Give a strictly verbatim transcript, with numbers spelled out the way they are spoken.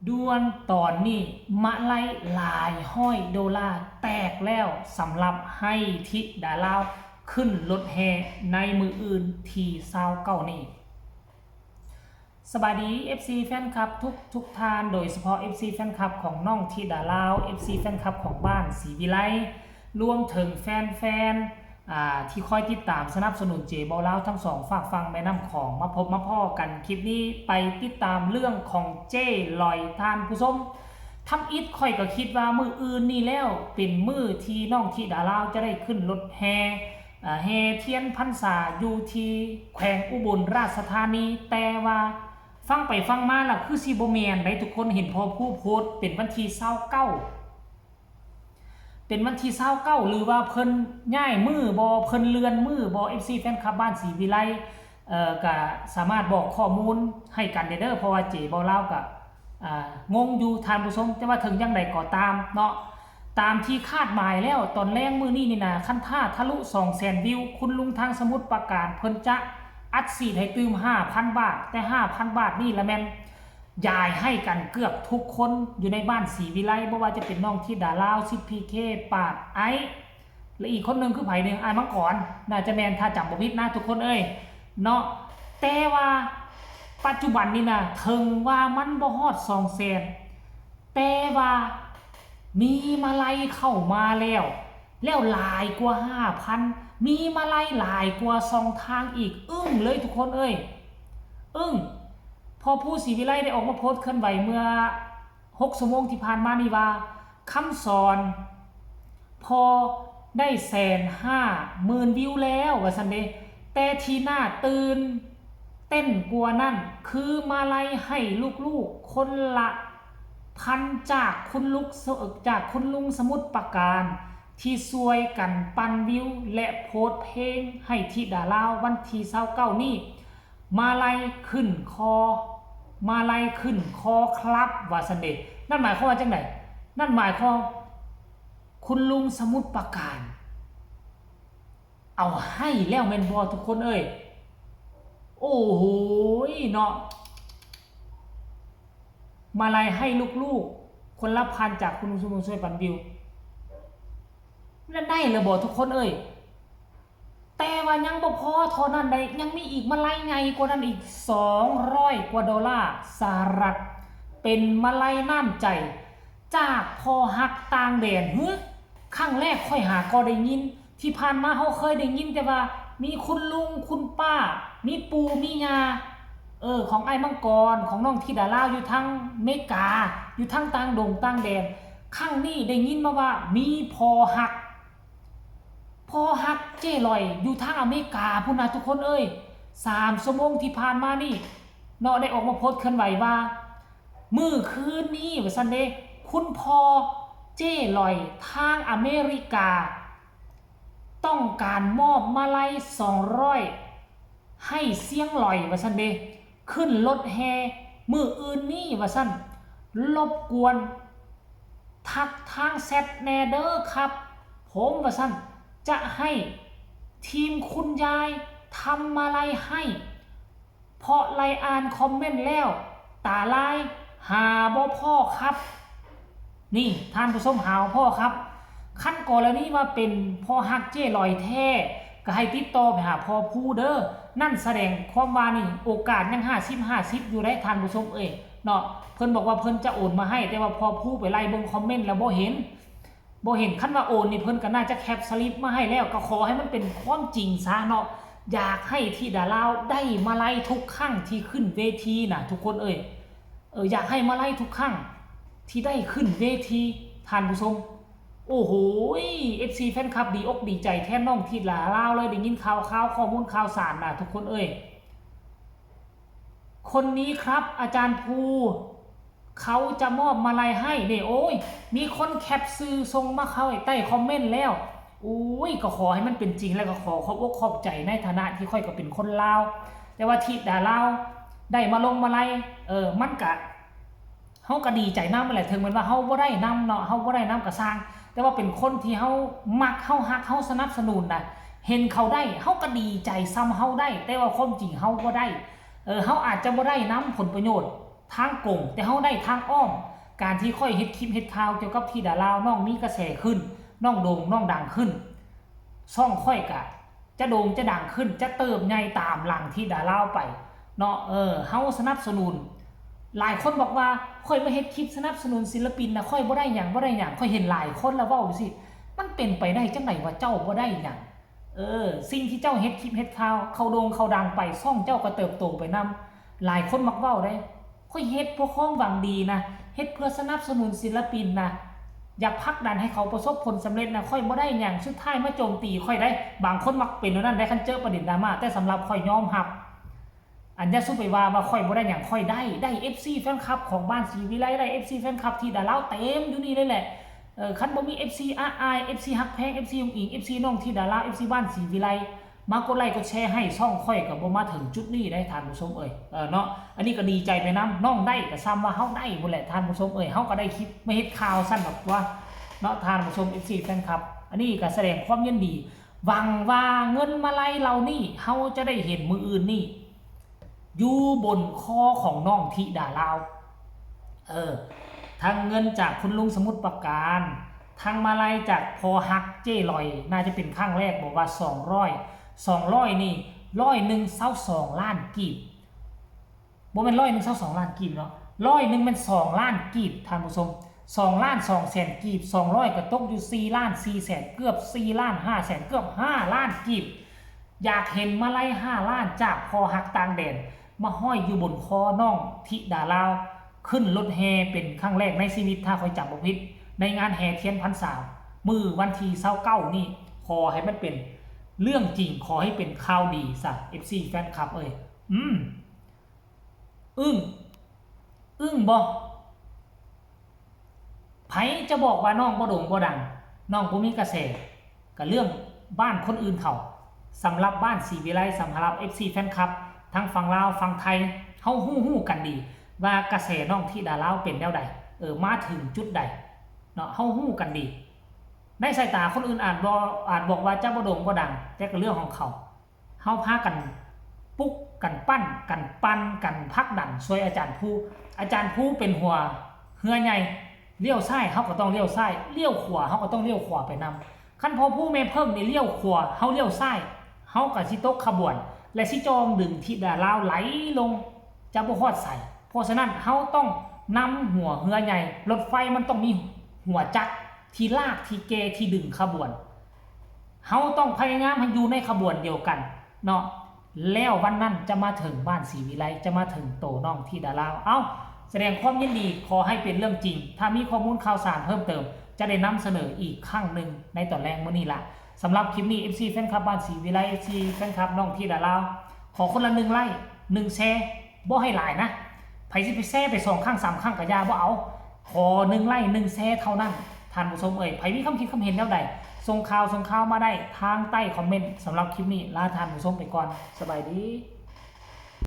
ด่วนตอนนี้ มาลัยหลายร้อยดอลลาร์แตกแล้วสำหรับไฮธิดาลาวขึ้นรถแห่ในมื้ออื่นที่ซาวเก้านี้ สบายดี เอฟซี แฟนคลับทุกทุกท่าน โดยเฉพาะ เอฟซี แฟนคลับของน้องธิดาลาว เอฟซี แฟนคลับของบ้านศรีวิไล รวมถึงแฟนๆ อ่า ที่คอยติดตามสนับสนุนเจเบาลาวทั้งสองฟากฝั่งแม่น้ำของ มาพบมาพ้อกันคลิปนี้ไปติดตามเรื่องของเจ้ลอยท่านผู้ชม ทำอิดข้อยก็คิดว่ามื้ออื่นนี่แล้วเป็นมื้อที่น้องธิดาลาวจะได้ขึ้นรถแห่ อ่า แห่เทียนพรรษาอยู่ที่แขวงอุบลราชธานี แต่ว่าฟังไปฟังมาแล้วคือสิบ่แม่นได้ ทุกคนเห็นพ่อผู้โพสต์เป็นวันที่ซาวเก้า เป็นวันที่ซาวเก้า หรือว่าเพิ่นย้ายมื้อบ่ เพิ่นเลื่อนมื้อบ่ เอฟซี แฟนคลับบ้านศรีวิไล เอ่อ ก็สามารถบอกข้อมูลให้กันได้เด้อ เพราะว่าเจเบาลาวก็ อ่า งงอยู่ท่านผู้ชม แต่ว่าถึงอย่างใดก็ตามเนาะ ตามที่คาดหมายแล้ว ตอนแลงมื้อนี้นี่นะ คันถ้าทะลุ สองแสน วิว คุณลุงทางสมุทรปราการเพิ่นจะอัดฉีดให้ตื่ม ห้าพัน บาท แต่ ห้าพัน บาทนี่ละแม่น ยายให้กันเกือบทุกคนอยู่ในบ้านศรีวิไล บ่ว่าจะเป็นน้องธิดาลาว สิทธิ์ พีเค ปาด ไอซ์ และอีกคนหนึ่งคือไผเนี่ย อ้ายมังกร น่าจะแม่น ถ้าจำบ่ผิดนะทุกคนเอ้ย เนาะ แต่ว่าปัจจุบันนี่นะ ถึงว่ามันบ่ฮอด สองแสน แต่ว่ามีมาลัยเข้ามาแล้ว แล้วหลายกว่า ห้าพัน มีมาลัยหลายกว่าช่องทางอีก อึ้งเลยทุกคนเอ้ย อึ้ง พ่อผู้ศรีวิไลได้ออกมาโพสต์เคลื่อนไหวเมื่อ หกชั่วโมงที่ผ่านมานี่ว่า คำสอน พอได้ แสนห้าหมื่น วิวแล้ว ว่าซั่นเด้ แต่ที่น่าตื่นเต้นกว่านั้น คือมาลัยให้ลูกๆ คนละพัน จากคุณลุก จากคุณลุงสมุทรปราการ ที่ช่วยกันปั่นวิวและโพสต์เพลงให้ธิดาลาววันที่ซาวเก้านี้ มาลัยขึ้นคอ มาลัยขึ้นคอครับ ว่าซั่นเด้ นั่นหมายความว่าจั่งใด นั่นหมายความ คุณลุงสมุทรปราการ เอาให้แล้วแม่นบ่ทุกคนเอ้ย โอ้โหยเนาะ มาลัยให้ลูกๆ คนละพัน จากคุณลุงสมุทรช่วยปั่นวิว นั่นได้เลยบ่ทุกคนเอ้ย แต่ว่ายังบ่พอเท่านั้นได้ ยังมีอีกมาลัยใหญ่กว่านั้นอีก สองร้อย กว่าดอลลาร์สหรัฐ เป็นมาลัยน้ำใจ จากพ่อฮักต่างแดน หึ ครั้งแรกข้อยหาก็ได้ยิน ที่ผ่านมาเฮาเคยได้ยินแต่ว่ามีคุณลุงคุณป้า มีปู่มีย่า เออ ของอ้ายมังกร ของน้องธิดาลาวอยู่ทางอเมริกา อยู่ทางต่างดงต่างแดน ครั้งนี้ได้ยินมาว่ามีพ่อฮัก พ่อฮักเจ้ลอยอยู่ทางอเมริกาพุ้นนะทุกคนเอ้ย สามชั่วโมงที่ผ่านมานี่ เนาะ ได้ออกมาโพสต์เคลื่อนไหวว่า มื้อคืนนี้ว่าซั่นเด้ คุณพ่อเจ้ลอยทางอเมริกา ต้องการมอบมาลัย สองร้อย ให้เสียงลอยว่าซั่นเด้ ขึ้นรถแห่มื้ออื่นนี้ว่าซั่น รบกวนทักทางแชทแน่เด้อครับ ผมว่าซั่น จะให้ทีมคุณยายทำมาลัยให้ เพราะไล่อ่านคอมเมนต์แล้ว ตาลาย หาบ่พ้อครับ นี่ท่านผู้ชม หาบ่พ้อครับ คันกรณีว่าเป็นพ่อฮักเจ้ลอยแท้ ก็ให้ติดต่อไปหาพ่อผู้เด้อ นั่นแสดงความว่านี่โอกาสยัง ห้าสิบห้าสิบ อยู่ได้ท่านผู้ชมเอ้ย เนาะ เพิ่นบอกว่าเพิ่นจะโอนมาให้ แต่ว่าพ่อผู้ไปไล่เบิ่งคอมเมนต์แล้วบ่เห็น บ่เห็น คันว่าโอนนี่เพิ่นก็น่าจะแคปสลิปมาให้แล้ว ก็ขอให้มันเป็นความจริงซะเนาะ อยากให้ธิดาลาวได้มาลัยทุกครั้งที่ขึ้นเวทีนะทุกคนเอ้ย เออ อยากให้มาลัยทุกครั้งที่ได้ขึ้นเวที ท่านผู้ชม โอ้โหย เอฟซี แฟนคลับดีอกดีใจแทนน้องธิดาลาวเลย ได้ยินข่าวข่าวข้อมูลข่าวสารนะทุกคนเอ้ย คนนี้ครับ อาจารย์ภู เขาจะมอบมาลัยให้เนี่ย โอ้ย มีคนแคปชื่อส่งมาเข้าใต้คอมเมนต์แล้ว โอ้ย ก็ขอให้มันเป็นจริง แล้วก็ขอขอบอกขอบใจในฐานะที่ข้อยก็เป็นคนลาว แต่ว่าธิดาลาวได้มาลงมาลัย เออ มันกะ เฮาก็ดีใจนำแหละ ถึงแม้ว่าเฮาบ่ได้นำเนาะ เฮาบ่ได้นำก็ซ่าง แต่ว่าเป็นคนที่เฮามัก เฮาฮัก เฮาสนับสนุนนะ เห็นเขาได้ เฮาก็ดีใจส่ำเฮาได้ แต่ว่าความจริงเฮาบ่ได้ เออ เฮาอาจจะบ่ได้นำผลประโยชน์ ทางกง แต่เฮาได้ทางอ้อม การที่ข้อยเฮ็ดคลิปเฮ็ดข่าวเกี่ยวกับธิดาลาว น้องมีกระแสขึ้น น้องโด่งน้องดังขึ้น ช่องข้อยกะจะโด่งจะดังขึ้น จะเติบใหญ่ตามหลังธิดาลาวไปเนาะ เออ เฮาสนับสนุน หลายคนบอกว่าข้อยมาเฮ็ดคลิปสนับสนุนศิลปินนะ ข้อยบ่ได้หยัง บ่ได้หยัง ข้อยเห็นหลายคนแล้วเว้าจั่งซี้ มันเป็นไปได้จั่งใดว่าเจ้าบ่ได้หยัง เออ สิ่งที่เจ้าเฮ็ดคลิปเฮ็ดข่าว เข้าโด่งเข้าดังไป ช่องเจ้าก็เติบโตไปนำ หลายคนมักเว้าเด้ ข้อยเฮ็ดเพื่อความหวังดีนะ เฮ็ดเพื่อสนับสนุนศิลปินนะ อยากผลักดันให้เขาประสบผลสำเร็จนะ ข้อยบ่ได้หยัง สุดท้ายมาโจมตีข้อยได้ บางคนมักเป็นแนวนั้นได้ คันเจอประเด็นดราม่า แต่สำหรับข้อยยอมรับ อันอย่าสู้ไปว่า ว่าข้อยบ่ได้หยัง ข้อยได้ ได้ เอฟซี แฟนคลับของบ้านศรีวิไล ได้ เอฟซี แฟนคลับธิดาลาวเต็มอยู่นี่เลยแหละ เออ คันบ่มี เอฟซี อ้าย เอฟซี ฮักแพง เอฟซี อุ๋งอิ๋ง เอฟซี น้องธิดาลาว เอฟซี บ้านศรีวิไล มากดไลค์กดแชร์ให้ช่องข้อยก็บ่มาถึงจุดนี้ได้ท่านผู้ชมเอ้ย เออเนาะ อันนี้ก็ดีใจไปนำ น้องได้ก็ส่ำว่าเฮาได้พู้นแหละท่านผู้ชมเอ้ย เฮาก็ได้คลิปมาเฮ็ดข่าวซั่นดอกตั๊วเนาะท่านผู้ชม เอฟซี แฟนคลับ อันนี้ก็แสดงความยินดี หวังว่าเงินมาลัยเหล่านี้เฮาจะได้เห็นมื้ออื่นนี้ อยู่บนคอของน้องธิดาลาว เออ ทั้งเงินจากคุณลุงสมุทรปราการ ทั้งมาลัยจากพอฮักเจ้ลอย น่าจะเป็นครั้งแรก บอกว่า สองร้อย สองร้อย นี่ ร้อยหนึ่ง ซาวสองล้านกีบ บ่แม่น ร้อยหนึ่ง ซาวสองล้านกีบเนาะ ร้อยหนึ่ง แม่น สองล้านกีบ ท่านผู้ชม สองล้านสองแสนกีบ สองร้อย ก็ตกอยู่ สี่ล้านสี่แสน เกือบ สี่ล้านห้าแสน เกือบ ห้าล้านกีบ อยากเห็นมาลัย ห้าล้าน จากพอฮักต่างแดน มาห้อยอยู่บนคอน้องธิดาลาว ขึ้นรถแห่เป็นครั้งแรกในชีวิต ถ้าข้อยจำบ่ผิด ในงานแห่เทียนพรรษา มื้อวันที่ซาวเก้า นี่ ขอให้มันเป็นเรื่องจริง ขอให้เป็นข่าวดีซะ เอฟซี แฟนคลับเอ้ย อืม อึ้ง อึ้งบ่ ไผจะบอกว่าน้องบ่โด่งบ่ดัง น้องบ่มีกระแส ก็เรื่องบ้านคนอื่นเขา สำหรับบ้านศรีวิไล สำหรับ เอฟซี แฟนคลับ ทั้งฝั่งลาว ฝั่งไทย เฮาฮู้ฮู้กันดี ว่ากระแสน้องธิดาลาวเป็นแนวใด เออ มาถึงจุดใด เนาะ เฮาฮู้กันดี ในสายตาคนอื่นอาจบ่ อาจบอกว่าจะบ่โด่งบ่ดัง แต่ก็เรื่องของเขา เฮาพากันปลุกกันปั้นกันปั่นกันผลักดันช่วยอาจารย์ภู อาจารย์ภูเป็นหัวเฮือใหญ่ เลี้ยวซ้ายเฮาก็ต้องเลี้ยวซ้าย เลี้ยวขวาเฮาก็ต้องเลี้ยวขวาไปนำ คันพ่อภูแม่เพิ่งนี่เลี้ยวขวา เฮาเลี้ยวซ้าย เฮาก็สิตกขบวน และสิจองดึงธิดาลาวไหลลง จะบ่ฮอดไส เพราะฉะนั้นเฮาต้องนำหัวเฮือใหญ่ รถไฟมันต้องมีหัวจักรที่ลากที่แก่ที่ดึงขบวน เฮาต้องพยายามให้อยู่ในขบวนเดียวกันเนาะ แล้ววันนั้นจะมาถึงบ้านศรีวิไล จะมาถึงโตน้องธิดาลาว เอ้า แสดงความยินดี ขอให้เป็นเรื่องจริง ถ้ามีข้อมูลข่าวสารเพิ่มเติม จะได้นำเสนออีกครั้งหนึ่งในตอนแรกมื้อนี้ละ สำหรับคลิปนี้ เอฟซี แฟนคลับบ้านศรีวิไล เอฟซี แฟนคลับน้องธิดาลาว ขอคนละหนึ่งไลค์ หนึ่งแชร์ บ่ให้หลายนะ ไผสิไปแชร์ไปสองครั้งสามครั้งก็อย่า บ่เอา ขอหนึ่งไลค์ หนึ่งแชร์เท่านั้น ท่านผู้ชมเอ้ย ไผมีความคิดความเห็นแนวใด ส่งข่าว ส่งข่าวมาได้ทางใต้คอมเมนต์ สำหรับคลิปนี้ลาท่านผู้ชมไปก่อน สบายดี